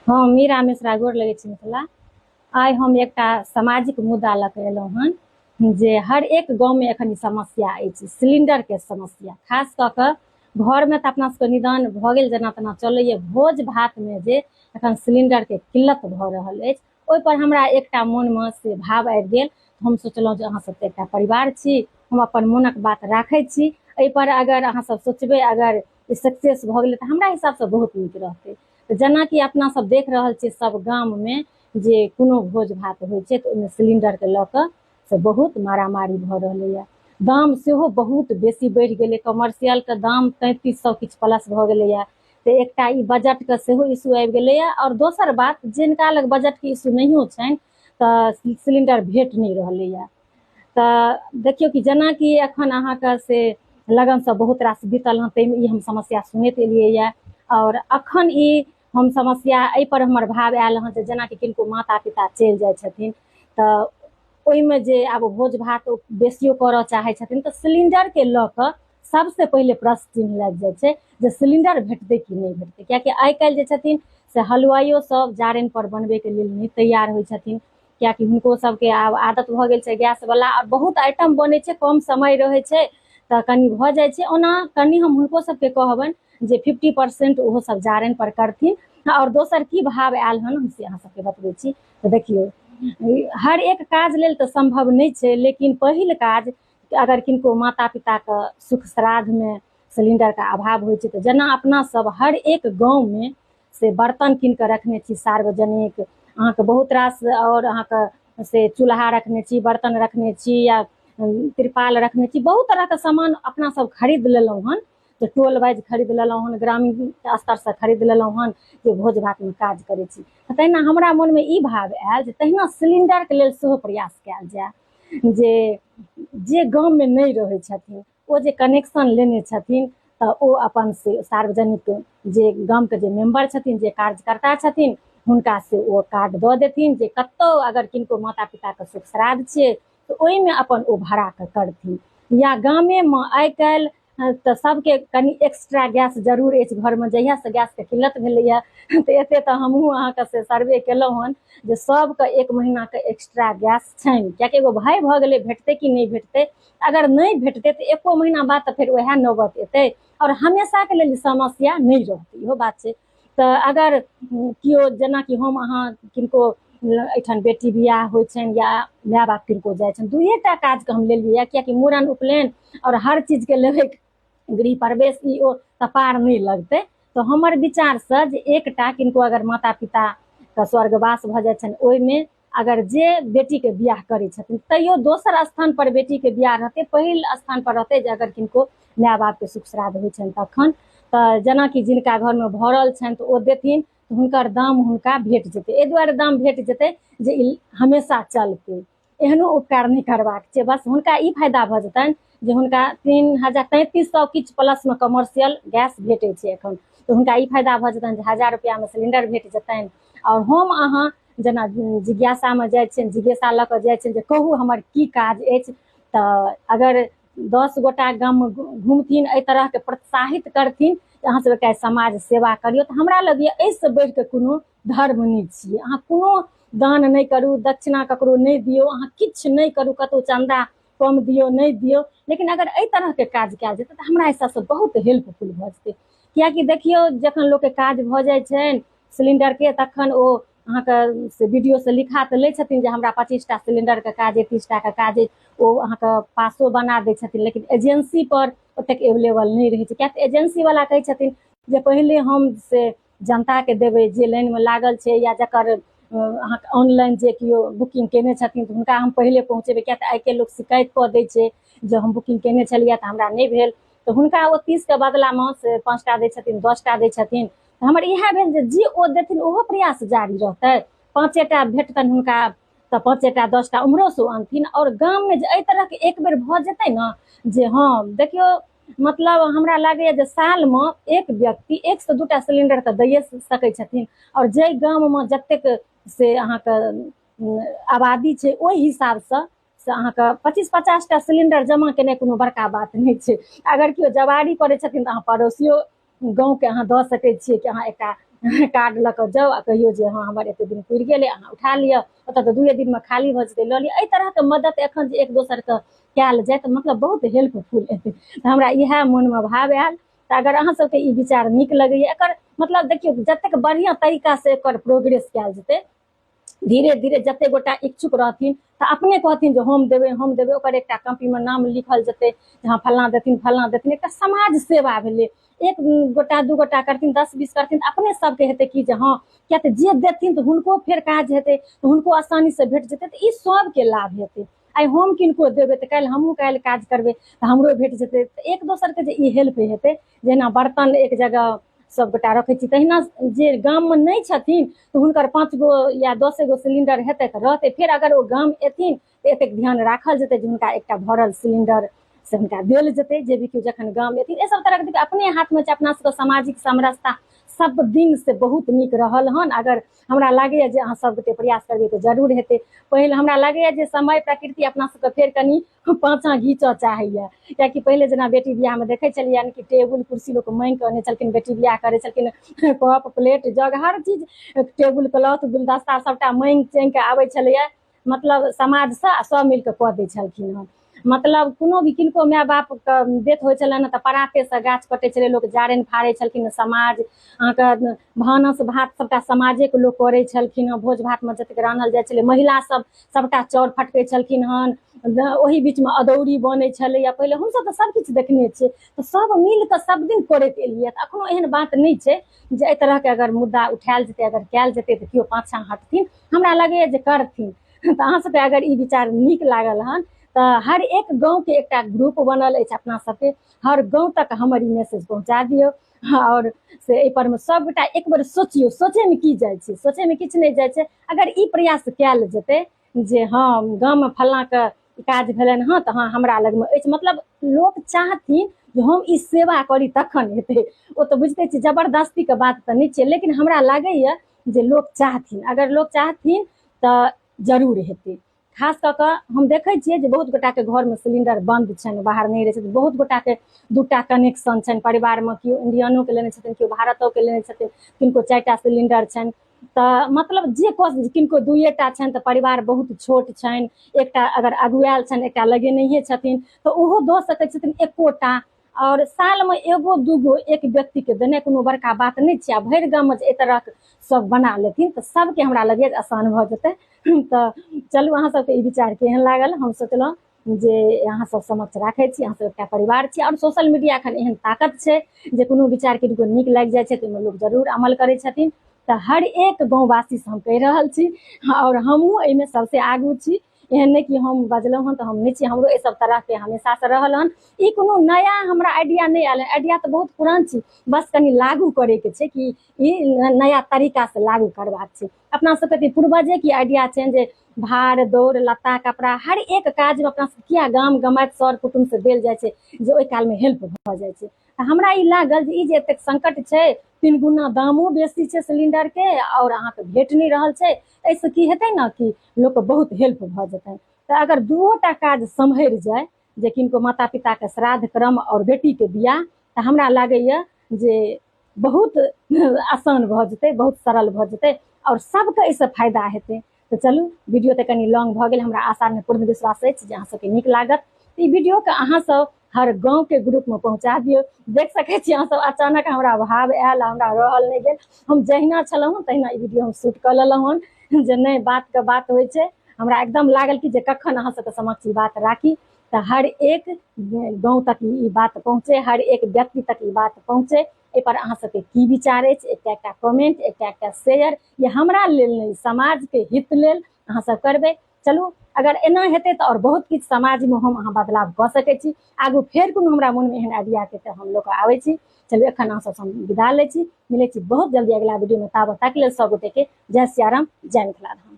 हम मीरा मिश्रा गोर लगै छी मिथिला। आइ हम एकटा सामाजिक मुद्दा लऽ कऽ एलहुँ हन जे हर एक गाँवमे एखन ई समस्या अछि, सिलिंडरके समस्या। खास कऽ कऽ घरमे तऽ अपना सबके निदान भऽ गेल, जेना तेना चलैए। भोज भातमे जे एखन सिलिंडरके किल्लत भऽ रहल अछि, ओहिपर हमरा एकटा मोनमे से भाव आबि गेल। हम सोचलहुँ जे अहाँ सब तऽ एकटा परिवार छी, हम अपन मोनक बात राखै छी। एहिपर अगर अहाँ सब सोचबै, अगर ई सक्सेस भऽ गेलै तऽ हमरा हिसाबसँ बहुत नीक रहतै। तऽ जेनाकि अपना सब देख रहल छियै, सब गाममे जे कोनो भोज भात होइ छै तऽ ओहिमे सिलिंडरके लऽ कऽ से बहुत मारामारी भऽ रहलैए। दाम सेहो बहुत बेसी बढ़ि गेलै, कमर्शियलके दाम 3300 किछु प्लस भऽ गेलैए। तऽ एकटा ई बजटके सेहो इशू आबि गेलैए, आओर दोसर बात, जिनका लग बजटके इशू नहियो छनि तऽ सिलिंडर भेट नहि रहलैए। तऽ देखियौ कि जेनाकि एखन अहाँके से लगन सब बहुत रास बीतल हँ, ताहिमे ई हम समस्या सुनैत एलियैए। आओर अखन ई हम समस्या एहिपर हमर भाव आयल हँ जे जेनाकि किनको माता पिता चलि जाइ छथिन तऽ ओहिमे जे आब भोज भात बेसियो करऽ चाहै छथिन तऽ सिलिंडरके लऽ कऽ सबसे पहिले प्रश्न चिन्ह लागि जाइ छै जे सिलिंडर भेटतै कि नहि भेटतै। कियाकि आइ काल्हि जे छथिन से हलुआइयो सब जारनि पर बनबैके लेल नहि तैयार होइ छथिन, कियाकि हुनको सबके आब आदत भऽ गेल छै गैस वाला। आओर बहुत आइटम बनै छै, कम समय रहै छै तऽ कनि भऽ जाइ छै। ओना कनि हम हुनको सबके कहबनि जे 50% ओहो सब जारनि पर करथिन। आओर दोसर की भाव आयल हन, हम से अहाँ सबके बतबै छी। तऽ देखियौ, हर एक काज लेल तऽ सम्भव नहि छै, लेकिन पहिल काज अगर किनको माता पिताके सुख श्राद्धमे सिलिंडरके अभाव होइ छै तऽ जेना अपना सब हर एक गाँवमे से बर्तन कीन कऽ रखने छी सार्वजनिक, अहाँके बहुत रास, आओर अहाँके से चूल्हा रखने छी, बर्तन रखने छी या तिरपाल रखने छी, बहुत तरहके सामान अपना सब खरीद लेलहुँ हन, तऽ टोल वाइज खरीद लेलहुँ हन, ग्रामीण स्तरसँ खरीद लेलहुँ हन जे भोज भातमे काज करै छी। तऽ तहिना हमरा मोनमे ई भाव आयल जे तहिना सिलिंडरके लेल सेहो प्रयास कयल जाय जे जे गाममे नहि रहै छथिन ओ जे कनेक्शन लेने छथिन तऽ ओ अपन से सार्वजनिक जे गामके जे मेम्बर छथिन, जे कार्यकर्ता छथिन, हुनका से ओ कार्ड दऽ देथिन जे कतहु अगर किनको माता पिताके सुख श्राद्ध छियै तऽ ओहिमे अपन ओ भाड़ाके करथिन। या गामेमे आइ काल्हि तऽ सबके कनि एक्स्ट्रा गैस जरूर अछि घरमे। जहियासँ गैसके किल्लत भेलैए तऽ एते तऽ हमहूँ अहाँके से सर्वे केलहुँ हन जे सबके एक महीनाके एक्स्ट्रा गैस छनि, कियाकि एगो भय भऽ गेलै भेटतै कि नहि भेटतै। अगर नहि भेटतै तऽ एको महीना बाद तऽ फेर वएह नौबत एतै, आओर हमेशाके लेल समस्या नहि रहतै, इहो बात छै। तऽ अगर केओ जेनाकि हम अहाँ किनको एहिठाम बेटी बियाह होइ छनि या माय बाप किनको जाइ छनि, दुइए टा काजके हम लेलियै, कियाकि मूड़न उपनयन आओर हर चीजके लेबै गृह प्रवेश ई ओ तऽ पार नहि लगतै। तऽ हमर विचारसँ जे एकटा किनको अगर माता पिताके स्वर्गवास भऽ जाइ छनि, ओहिमे अगर जे बेटीके बियाह करै छथिन तैयो दोसर स्थान पर बेटीके बियाह रहतै, पहिल स्थान पर रहतै जे अगर किनको माय बापके सुख श्राद्ध होइ छनि तखन तऽ जेनाकि जिनका घरमे भरल छनि तऽ ओ देथिन तऽ हुनकर दाम हुनका भेट जेतै। एहि दुआरे दाम भेट जेतै जे ई हमेशा चलतै, एहनो उपकार नहि करबाक छै। बस हुनका ई फायदा भऽ जेतनि जे हुनका 3000 3300 किछु प्लसमे कमर्शियल गैस भेटै छै एखन, तऽ हुनका ई फायदा भऽ जेतनि जे 1000 रुपैआमे सिलिंडर भेट जेतनि। आओर हम अहाँ जेना जिज्ञासामे जाइ छियनि, जिज्ञासा लऽ कऽ जाइ छियनि जे कहू हमर की काज अछि, तऽ अगर 10 गोटा गाममे घुमथिन, एहि तरहके प्रोत्साहित करथिन जे अहाँ सब एकटा समाज सेवा करियौ, तऽ हमरा लगैए एहिसँ बढ़िकऽ कोनो धर्म नहि छियै। अहाँ कोनो दान नहि करू, दक्षिणा ककरो नहि दियौ, अहाँ किछु नहि करू, कतहु चन्दा कम दियौ नहि दियौ, लेकिन अगर एहि तरहके काज कयल जेतै तऽ हमरा हिसाबसँ बहुत हेल्पफुल भऽ जेतै। कियाकि देखियौ, जखन लोकके काज भऽ जाइ छनि सिलिंडरके तखन ओ अहाँके से वीडियो से लिखा तऽ लै छथिन जे हमरा 25टा सिलिंडरके काज अइ, 30टाके काज अइ, ओ अहाँके पासो बना दै छथिन, लेकिन एजेंसी पर ओतेक एवेलेबल नहि रहै छै। किएक तऽ एजेंसी वाला कहै छथिन जे पहिले हम से जनताके देबै जे लाइनमे लागल छै या जकर अहाँके ऑनलाइन जे केओ बुकिंग केने छथिन तऽ हुनका हम पहिले पहुँचेबै। किएक तऽ आइके लोक शिकायत कऽ दै छै जे हम बुकिंग केने छलियै तऽ हमरा नहि भेल, तऽ हुनका ओ 30के बदलामे से 5टा दै छथिन, 10टा दै छथिन। तऽ हमर इएह भेल जे जे ओ देथिन ओहो प्रयास जारी रहतै, 5टा भेटतनि हुनका तऽ 5टा 10टा उम्हरोसँ ओ अनथिन। आओर गाममे जे एहि तरहके एक बेर भऽ जेतै ने जे हँ देखियौ, मतलब हमरा लागैए जे सालमे एक व्यक्ति 1सँ 2टा सिलिंडर तऽ दैए सकै छथिन। आओर जाहि गाममे जतेक से अहाँके आबादी छै ओहि हिसाबसँ से अहाँके 25-50टा सिलिंडर जमा केनाइ कोनो बड़का बात नहि छै। अगर केओ जवारी करै छथिन तऽ अहाँ पड़ोसियो गाँवके अहाँ दऽ सकै छियै कि अहाँ एकटा कार्ड लऽ कऽ जाउ आ कहियौ जे हँ हमर एते दिन पुरि गेलै, अहाँ उठा लिअ, ओतऽ तऽ 2 दिनमे खाली भऽ जेतै, लऽ लिअ। एहि तरहके मदद एखन जे एक दोसरके कयल जाय तऽ मतलब बहुत हेल्पफुल हेतै। तऽ हमरा इएह मोनमे भाव आयल। तऽ अगर अहाँ सबके ई विचार नीक लगैया, एकर मतलब देखियौ जतेक बढ़िआँ तरीकासँ एकर प्रोग्रेस कयल जेतै, धीरे धीरे जते गोटा इच्छुक रहथिन तऽ अपने कहथिन जे हम देबै हम देबै, ओकर एकटा कॉपीमे नाम लिखल जेतै जे हँ फल्लाँ देथिन फल्लाँ देथिन। एकटा समाज सेवा भेलै, एक गोटा 2 गोटा करथिन, 10-20 करथिन, अपने सबके हेतै कि जे हँ, किया तऽ जे देथिन तऽ हुनको फेर काज हेतै, तऽ हुनको आसानीसँ भेट जेतै, तऽ ई सबके लाभ हेतै। आइ हम किनको देबै तऽ काल्हि हमहूँ काल्हि काज करबै तऽ हमरो भेट जेतै। तऽ एक दोसरके जे ई हेल्प हेतै, जेना बर्तन एक जगह सबगोटा रखै छी, तहिना जे गाममे नहि छथिन तऽ हुनकर 5 गो या 10 गो सिलिंडर हेतै तऽ रहतै। फेर अगर ओ गाम एथिन तऽ एतेक ध्यान राखल जेतै जे हुनका एकटा भरल सिलिंडर से हुनका देल जेतै, जे भी केओ जखन गाम एथिन। एहि सब तरहके अपने हाथमे छै। अपना सबके सामाजिक समरसता सब दिन से बहुत नीक रहल हन। अगर हमरा लागैए जे अहाँ सब गोटे प्रयास करबै तऽ जरूर हेतै। पहिले हमरा लागैए जे समय प्रकृति अपना सबके फेर कनि पाछाँ घीचऽ चाहैए, कियाकि पहिले जेना बेटी बियाहमे देखै छलियै यानि कि टेबुल कुर्सी लोक माँगि कऽ अनै छलखिन, बेटी बियाह करै छलखिन, कप प्लेट जग हर चीज, टेबुल क्लॉथ गुलदस्ता सबटा माँगि चाँगि कऽ आबै छलैए मतलब समाजसँ, आ सब मिलकऽ कऽ दै छलखिन हँ। मतलब कोनो भी किनको माय बापके डेथ होइ छलनि तऽ परातेसँ गाछ कटै छलै लोक, जारनि फाड़ै छलखिन समाज, अहाँके भानस भात सबटा समाजेके लोक करै छलखिन हँ। भोज भातमे जतेक रान्हल जाइ छलै महिला सब सबटा चाउर फटकै छलखिन हन, ओहि बीचमे अदौरी बनै छलैया पहिले। हमसब तऽ सब किछु देखने छियै, तऽ सब मिलकऽ सब दिन करैत एलियै। तऽ एखनो एहन बात नहि छै जे एहि तरहके अगर मुद्दा उठायल जेतै, अगर कयल जेतै तऽ केओ पाछाँ हटथिन, हमरा लगैया जे करथिन। तऽ अहाँ सबके अगर ई विचार नीक लागल हन तऽ हर एक गाँवके एकटा ग्रुप बनल अछि अपना सबके, हर गाँव तक हमर ई मैसेज पहुँचा दियौ। आओर से एहि परमे सबगोटा एक बेर सोचियौ, सोचैमे की जाइ छै, सोचैमे किछु नहि जाइ छै। अगर ई प्रयास कयल जेतै जे हँ गाममे फल्लाँके काज भेलनि हँ तऽ हँ हमरा लगमे अछि, मतलब लोक चाहथिन जे हम ई सेवा करी तखन हेतै। ओ तऽ बुझिते छियै जबरदस्तीके बात तऽ नहि छियै, लेकिन हमरा लागैए जे लोक चाहथिन, अगर लोक चाहथिन तऽ जरूर हेतै। खास कऽ कऽ हम देखै छियै जे बहुत गोटाके घरमे सिलिंडर बन्द छनि, बाहर नहि रहै छथिन, बहुत गोटाके 2टा कनेक्शन छनि परिवारमे, केओ इंडियनोके लेने छथिन, केओ भारतोके लेने छथिन, किनको 4टा सिलिंडर छनि। तऽ मतलब जे कऽ किनको 2टा छनि तऽ परिवार बहुत छोट छनि, एकटा अगर अगुआयल छनि, एकटा लगेनहिए छथिन तऽ ओहो दऽ सकै छथिन एकोटा। आओर सालमे 1-2 गो एक व्यक्तिके देनाइ कोनो बड़का बात नहि छै। आ भरि गाममे जे एहि तरहक सब बना लेथिन तऽ सबके हमरा लगैए जे आसान भऽ जेतै। तऽ चलू अहाँ सबके ई विचार केहन लागल, हम सोचलहुँ जे अहाँ सब समक्ष राखै छी, अहाँ सब एकटा परिवार छी। आओर सोशल मीडिया एखन एहन ताकत छै जे कोनो विचार किनको नीक लागि जाइ छै तऽ ओहिमे लोक जरूर अमल करै छथिन। तऽ हर एक गाँववासीसँ हम कहि रहल छी, आओर हमहूँ एहिमे सबसँ आगू छी। एहन नहि कि हम बजलहुँ हन तऽ हम नहि छी, हमरो एहि सब तरहके हमेशासँ रहल हन। ई कोनो नया हमरा आइडिया नहि आयल हन, आइडिया तऽ बहुत पुरान छी, बस कनि लागू करैके छै कि ई नया तरीकासँ लागू करबाक छै। अपना सबके तऽ पूर्वजेके आइडिया छनि जे भार दौड़ लत्ता कपड़ा हर एक काजमे अपना सब किया गाम गमाइत सर कुटुम्बसँ देल जाइ छै जे ओहि कालमे हेल्प भऽ जाइ छै। तऽ हमरा ई लागल जे ई जे एतेक संकट छै, 3 गुना दामो बेसी छै सिलिंडरके आओर अहाँके भेट नहि रहल छै, एहिसँ की हेतै ने कि लोकके बहुत हेल्प भऽ जेतै। तऽ अगर 2टा काज सम्हरि जाय, जे किनको माता पिताके श्राद्ध क्रम आओर बेटीके बियाह, तऽ हमरा लागैए जे बहुत आसान भऽ जेतै, बहुत सरल भऽ जेतै आओर सबके एहिसँ फायदा हेतै। तऽ चलू वीडियो तऽ कनि लॉन्ग भऽ गेल, हमरा आशा नहि पूर्ण विश्वास अछि जे अहाँ सबके नीक लागत। ई वीडियोके अहाँ सब हर गाँवके ग्रुपमे पहुँचा दियौ। देख सकै छी अहाँ सब अचानक हमरा भाव आयल, हमरा रहल नहि गेल, हम जहिना छलहुँ तहिना ई वीडियो हम शूट कऽ लेलहुँ हन जे नहि बातके बात होइ छै। हमरा एकदम लागल कि जे कखन अहाँ सबके समक्ष ई बात राखी तऽ हर एक गाँव तक ई बात पहुँचे, हर एक व्यक्ति तक ई बात पहुँचे। एहि पर अहाँ सबके की विचार अछि, एकटा एकटा कमेंट, एकटा एकटा शेयर, ये हमरा लेल नहि समाजके हित लेल अहाँ सब करबै। चलू अगर एना हेतै तऽ आओर बहुत किछु समाजमे हम अहाँ बदलाव कऽ सकै छी। आगू फेर कोनो हमरा मोनमे एहन आइडिया के तऽ हम लऽ कऽ आबै छी। चलू एखन अहाँ सबसँ हम विदा लै छी, मिलै छी बहुत जल्दी अगिला वीडियोमे। ताबत तक लेल सब गोटेके जय सियाराम, जय मिथिला धाम।